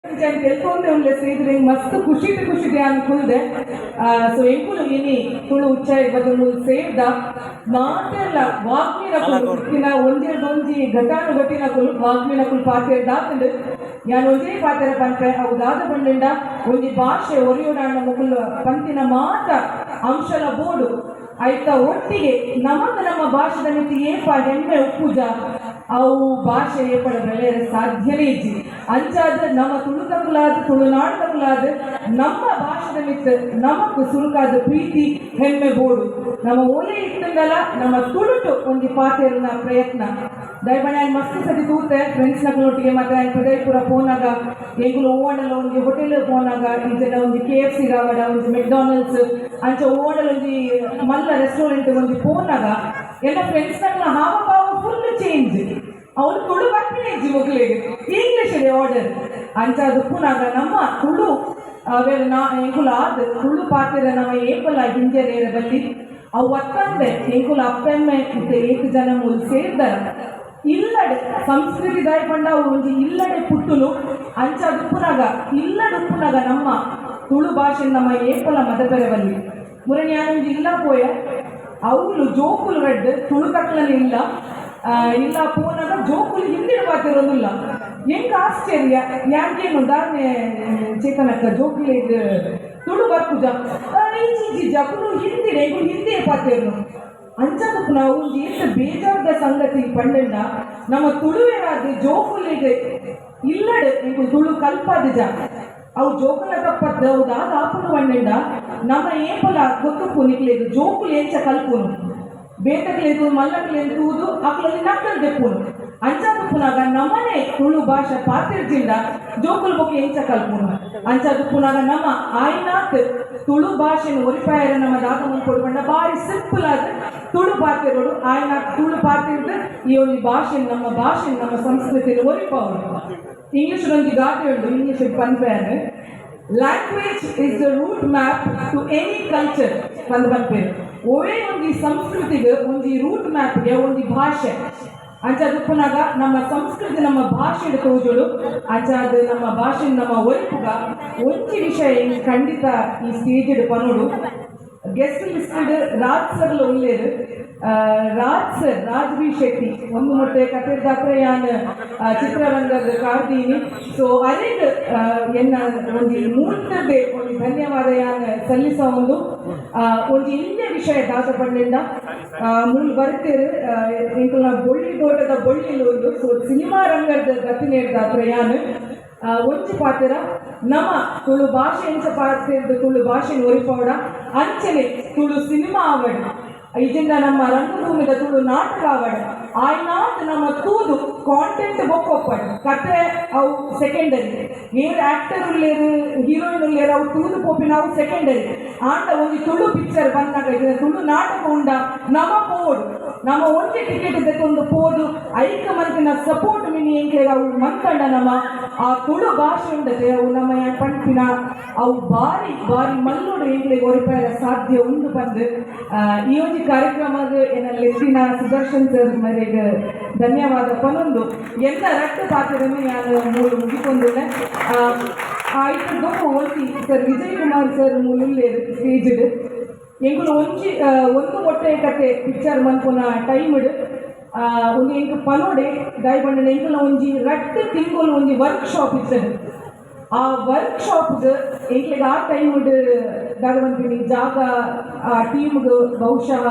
ತೆಲ್ಕೊಂಡೆ ಉಲ್ಲೆ ಸೇದ್ರೆ ಮಸ್ತ್ ಖುಷಿಟ್ ಖುಷಿಟ್ ಯಾನ್ ಕುಲ್ದೆ. ಸೊ ಎಂಕುಲು ಇನಿ ತುಳು ಉಚ್ಚಯ ಬದಲು ಸೇರ್ದ ಮಾತೆಲ್ಲ ವಾಗ್ಮಿನಕುಲು ಇತ್ತಿನ ಒಂಜಿ ಘಟಾನುಘಟಿನಕುಲು, ವಾಗ್ಮಿನಕುಲು ಪಾತೆರ್ ದಾತುಂಡು. ಯಾನ್ ಒಂಜೇ ಪಾತೆರ ಪನ್ಪೆ. ಅವು ದಾದ ಪಂಡುಂಡ, ಒಂಜಿ ಭಾಷೆ ಒರಿಯೋಡಾಂಡ ಮುಕುಲು ಪಂತಿನ ಮಾತ ಅಂಶಲ ಬೋಡು. ಆಯ್ತ ಒಟ್ಟಿಗೆ ನಮಕ್ ನಮ್ಮ ಭಾಷೆದ ಮಿತ್ತ್ ಏಪ ಹೆಮ್ಮೆ ಉಪ್ಪುಜ, ಅವು ಭಾಷೆ ಏಪಡ ಬೆಳೆಯರೆ ಸಾಧ್ಯನೇ ಇಜ್ಜಿ. ಅಂಚಾದ ನಮ್ಮ ತುಳುತಕುಲಾದ, ತುಳುನಾಡತಕುಲಾದ ನಮ್ಮ ಭಾಷೆದ ಮಿತ್ತ್ ನಮಕ್ ಸುರುಕಾದ ಪ್ರೀತಿ, ಹೆಮ್ಮೆ ಬೋಡು. ನಮ್ಮ ಓಲೆ ಇತ್ತಂದಲ ನಮ್ಮ ತುಳುಟು ಒಂಜಿ ಪಾತೆರುನ ಪ್ರಯತ್ನ ದಯಮಾಡಿ. ನಾನು ಮಸ್ತ್ ಸತಿ ತೂತೆ ಫ್ರೆಂಡ್ಸ್ ನಕಲೊಟ್ಟಿಗೆ. ಮತ್ತೆ ನಾನು ಪುರ ಪೋನಾಗ, ಎಂಕುಲು ಓಣಲ ಒಂಜಿ ಹೋಟೆಲ್ ಪೋನಾಗ, ಇಂಚೆನ ಒಂಜಿ ಕೆಎಫ್ಸಿ ಗಾವಡ, ಒಂಜಿ ಮೆಕ್ಡಾನಲ್ಡ್ಸ್, ಅಂಚ ಓಣಲ್ ಒಂಜಿ ಮಲ್ಲ ರೆಸ್ಟೋರೆಂಟ್ ಒಂಜಿ ಪೋನಾಗ ಎಲ್ಲ ಫ್ರೆಂಡ್ಸ್ ನಕಲ ಹಾವ ಭಾವ ಫುಲ್ ಚೇಂಜ್. ಅವ್ರು ತುಳು ಬರ್ಪಿನ ಇಜ್ಜಿ ಮೊಕ್ಲೆಗ್, ಇಂಗ್ಲಿಷ್ ಇದೆ ಆರ್ಡರ್. ಅಂಚ ಉಪ್ಪುನಾಗ ನಮ್ಮ ತುಳು ಅವೆಲ್ಲ ನಾ ಎಂಕುಲು ಆದ್ ತುಳು ಪಾತೆರ ನಮ್ಮ ಏಪಲ ಹಿಂಜರೇರ ಬಲ್ಲಿ. ಅವು ಒತ್ತಂದೆ ಎಂಕುಲು ಅಪ್ಪೆಮ್ಮೆ ಇತ್ತೆ ಏಕ್ ಜನ ಮೂಲು ಸೇರ್ದರ, ಇಲ್ಲಡೆ ಸಂಸ್ಕೃತಿ ದಾಯ ಪಂಡ ಅವು ಒಂಜಿ ಇಲ್ಲಡೆ ಪುಟ್ಟುನು. ಅಂಚ ಉಪ್ಪುನಾಗ, ಇಲ್ಲಡೆ ಉಪ್ಪುನಾಗ ನಮ್ಮ ತುಳು ಭಾಷೆ ನಮ್ಮ ಏಪಲ ಮದಪೆರೆ ಬಲ್ಲಿ. ಮುರಣಿ ಒಂಜಿ ಇಲ್ಲ ಪೋಯ, ಅವ್ಲು ಜೋಕುಲು ರಡ್ಡ್ ತುಳು ತಕ್ಲನೆ ಇಲ್ಲ. ಇಲ್ಲ ಪೋನಾಗ ಜೋಕುಲು ಹಿಂದಿನ ಪಾತಿರೋದಿಲ್ಲ. ಎಂಕ್ ಆಶ್ಚರ್ಯ. ಯಾಕೇನು ದಾನೆ ಚೇತನಕ್ಕ, ಜೋಕುಲಿಗ್ ತುಳು ಬರ್ಪುಜ? ಇಜ್ಜಿ ಇಜ್ಜಿ, ಅಕುಲು ಹಿಂದಿನ, ಎಂಕುಲು ಹಿಂದಿಯೇ ಪಾತೆರ್ನು. ಅಂಚದಕ್ಕೆ ನಾವು ಒಂಜಿ ಏತ್ ಬೇಜಾರದ ಸಂಗತಿ ಪಂಡಂಡ, ನಮ್ಮ ತುಳುವೆರಾದ ಜೋಕುಲಿಗೆ ಇಲ್ಲಡೆ ಎಂಕುಲು ತುಳು ಕಲ್ಪಾದಿಜ. ಅವು ಜೋಕುಲ ತಪ್ಪದ್ದು, ಅವು ದಾದ ಆಪುನು ಪಂಡಂಡ, ನಮ್ಮ ಏಪಲ ಗೊತ್ತುಪ್ಪು ನಿಕ್ಲೆಗ್, ಜೋಕುಲು ಎಂಚ ಕಲ್ಪುನು? ಬೇತಕ್ಲೆದು ಮಲ್ಲಕ್ಲೆನ್ ತೂದು ಅಕ್ಲಲ್ಲಿ ನಕ್ಕಲ್ ದೆಪ್ಪುನು. ಅಂಚಾದುಪ್ಪುನಾಗ ನಮ್ಮನೆ ತುಳು ಭಾಷೆ ಪಾತಿರ್ಜಿಂಡ ಜೋಕುಲು ಬೊಕ್ಕ ಎಂಚ ಕಲ್ಪುನು? ಅಂಚಾದುಪ್ಪುನಾಗ ನಮ್ಮ ಆಯ್ನಾತ್ ತುಳು ಭಾಷೆನ ಒರಿಪಾಯರ ನಮ್ಮ ದಾದ ಮನ್ಪೊಡು ಪಂಡ, ಬಾರಿ ಸಿಂಪಲ್ ಆದ್ ತುಳು ಪಾತೆರೋಡು. ಆಯ್ನಾತ್ ತುಳು ಪಾತಿರ್ದು ಈ ಒಂಜಿ ಭಾಷೆ, ನಮ್ಮ ಭಾಷೆ, ನಮ್ಮ ಸಂಸ್ಕೃತಿನ ಒರಿಪಾವಡು. ಇಂಗ್ಲಿಷ್ ಒಂಜಿ ಗಾದೆ ಉಂಡು, English ಪನ್ಪೇನು, "Language is the route map to any culture" ಪಂದ್ ಪನ್ಪೇರು. ಒವೇ ಒಂಜಿ ಸಂಸ್ಕೃತಿಗೆ ಒಂಜಿ ರೂಟ್ ಮ್ಯಾಪ್ಗೆ ಒಂಜಿ ಭಾಷೆ. ಅಂಚ ಉಪ್ಪುನಾಗ ನಮ್ಮ ಸಂಸ್ಕೃತಿ ನಮ್ಮ ಭಾಷೆ ತೋಜುಡು. ಅಂಚ ಅದು ನಮ್ಮ ಭಾಷೆ ನಮ್ಮ ಒರಿಪುಗ. ಒಂಜಿ ವಿಷಯ ಎಂಕ್ ಖಂಡಿತ ಈ ಸ್ಟೇಜ್ ಪನೋಡು. ಗೆಸ್ಟ್ ಲಿಸ್ಟೆಡ್ ರಾಜ್ ಸರ್ ಉಲ್ಲೇರು. ರಾಜ್ ಸರ್, ರಾಜ್ ಬಿ ಶೆಟ್ಟಿ ಒಂದು ಮೊಟ್ಟೆ ಕತೆ ದಾತ್ರೆ ಯಾನ್ ಚಿತ್ರರಂಗದ ಕಾರ್ದೀನಿ. ಸೊ ಅರೇಗ್ ಎನ್ನ ಒಂಜಿ ಮೂರ್ತದೆ ಒಂಜಿ ಧನ್ಯವಾದ ಯಾನ್ ಸಲ್ಲಿಸ. ಒಂದು ಒಂಜಿ ಇಲ್ಲಿಯ ವಿಷಯ ದಾಸ ಪಂಡಿಂದ ಮೂಲು ಬರ್ತೇರು ಎಂಕಲ್ನ ಬೊಳ್ಳಿ ತೋಟದ ಬೊಳ್ಳಿಲು ಒಂದು. ಸೊ ಸಿನಿಮಾ ರಂಗದ ಗತಿನೇರ್ದ ಯಾನ್ ಒಂಜಿ ಪಾತೆರ. ನಮ್ಮ ತುಳು ಭಾಷೆ ಎಂಚ ಪಾತೆರ್ದು ತುಳು ಭಾಷೆ ಒರಿಪವಡ, ಅಂಚನೆ ತುಳು ಸಿನಿಮಾ ಆವಡ್, ಇಜಿಂದ ನಮ್ಮ ರಂಗಭೂಮಿದ ತುಳು ನಾಟಕ ಆವಡ್, ಆಯ್ನಾತ್ ನಮ್ಮ ತೂದು ಕಾಂಟೆಂಟ್ ಬೊಕ್ಕೊಪ್ಪಡ್. ಕತೆ ಅವು ಸೆಕೆಂಡರಿ. ಏರ್ ಆಕ್ಟರ್ ಉಲ್ಲೇರು, ಹೀರೋಯಿನ್ ಉಲ್ಲೇರು, ಅವು ತೂದು ಪೋಪಿನ ಅವು ಸೆಕೆಂಡರಿ. ಆಂಡ ಒಂಜಿ ತುಳು ಪಿಕ್ಚರ್ ಬಂದಾಗ, ಇದನ್ನ ತುಳು ನಾಟಕ ಉಂಡ, ನಮ್ಮ ಪೋಡು. ನಮ್ಮ ಒಂಜಿ ಟಿಕೆಟ್ ದೆತ್ತೊಂದು ಪೋದು ಐಕ ಮಂತಿನ ಸಪೋರ್ಟ್ ಮಿನಿ ಎಂಕ್ಲೆಗ್ ಅವು ಮಂತಂಡ, ನಮ್ಮ ಆ ತುಳು ಭಾಷೆ ಉಂಡತೆ, ಅವು ನಮ್ಮ ಯಾನ್ ಪನ್ಪಿನ ಅವು ಬಾರಿ ಬಾರಿ ಮಲ್ಲೋಡು ಎಂಕ್ಲೆಗ್ ಒರಿಪಾಯರ ಸಾಧ್ಯ ಉಂಡು ಬಂದು ಈ ಒಂಜಿ ಕಾರ್ಯಕ್ರಮದ ಎನ್ನ ಲೆತ್ತಿನ ಸುದರ್ಶನ್ ಸರ್ ಮೇರೆಗ್ ಧನ್ಯವಾದ ಪನೊಂದು ಎಲ್ಲ ರಟ್ಟು ಪಾತ್ರವನ್ನು ನಾನು ಮೂಲು ಮುಗಿಕೊಂದುಲ್ಲೆ. ಆಯ್ತು, ದೊಂಬು ಒಂಜಿ ಸರ್, ವಿಜಯ್ ಕುಮಾರ್ ಸರ್ ಮೂಲುಲ್ಲೇರು ಸ್ಟೇಜ್ಡ್. ಎಂಕುಲು ಒಂಜಿ ಒಂದು ಮೊಟ್ಟೆ ಕತೆ ಪಿಕ್ಚರ್ ಮನ್ಪುನ ಟೈಮ್ಡ್ ಒಂದು ಎಂಕ್ ಪನೋಡೆ. ದಾಯಪಂಡ ಎಂಕುಲ ಒಂಜಿ ರಟ್ಟು ತಿಂಗಳು ಒಂಜಿ ವರ್ಕ್ ಶಾಪ್ ಇತ್ತದು. ಆ ವರ್ಕ್ ಶಾಪ್ಗೆ ಎಂಕ್ಲೆಗ್ ಆ ಟೈಮ್ ದಾದ ಪನ್ಪಿನಿ, ಜಾಗ ಆ ಟೀಮ್ಗ್ ಬಹುಶಃ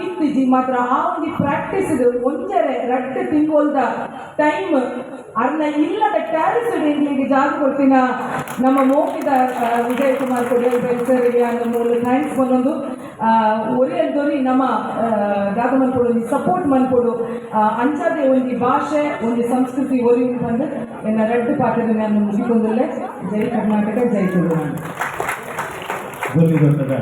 ಇತ್ತಿಜಿ. ಮಾತ್ರ ಆ ಒಂಜಿ ಪ್ರಾಕ್ಟೀಸ್ಗ್ ಒಂಜರೆ ರಡ್ಡ್ ತಿಂಗೊಲ್ದ ಟೈಮ್ ಅರ್ನ ಇಲ್ಲದ ಟ್ಯಾರಿಸ್ ಎಂಕ್ಲೆಗ್ ಜಾಗ ಕೊಡ್ತಿನ ನಮ್ಮ ಮೋಕಿದ ವಿಜಯ್ ಕುಮಾರ್ ಕೊಡಿಯಲ್ ಸರ್ ಯಾನ್ ಮೂಲು thanks ಪನೊಂದು, ಒರಿಯಲ್ ದೊರಿ ನಮ್ಮ ದಾದ ಮನ್ಪೊಡು, ಒಂಜಿ ಸಪೋರ್ಟ್ ಮನ್ಪೊಡು. ಅಂಚಾದೆ ಒಂಜಿ ಭಾಷೆ, ಒಂಜಿ ಸಂಸ್ಕೃತಿ ಒರಿಯುಂಡು ಪಂದ್ ಎನ್ನ ರಡ್ಡ್ ಪಾತೆರ ನಾನು ಮುಗಿಕೊಂದುಲ್ಲೆ. ಜೈ ಕರ್ನಾಟಕ, ಜೈ ತುಳುನಾಡು. ಬೊಳ್ಳಿ ದೊಡ್ಡದ.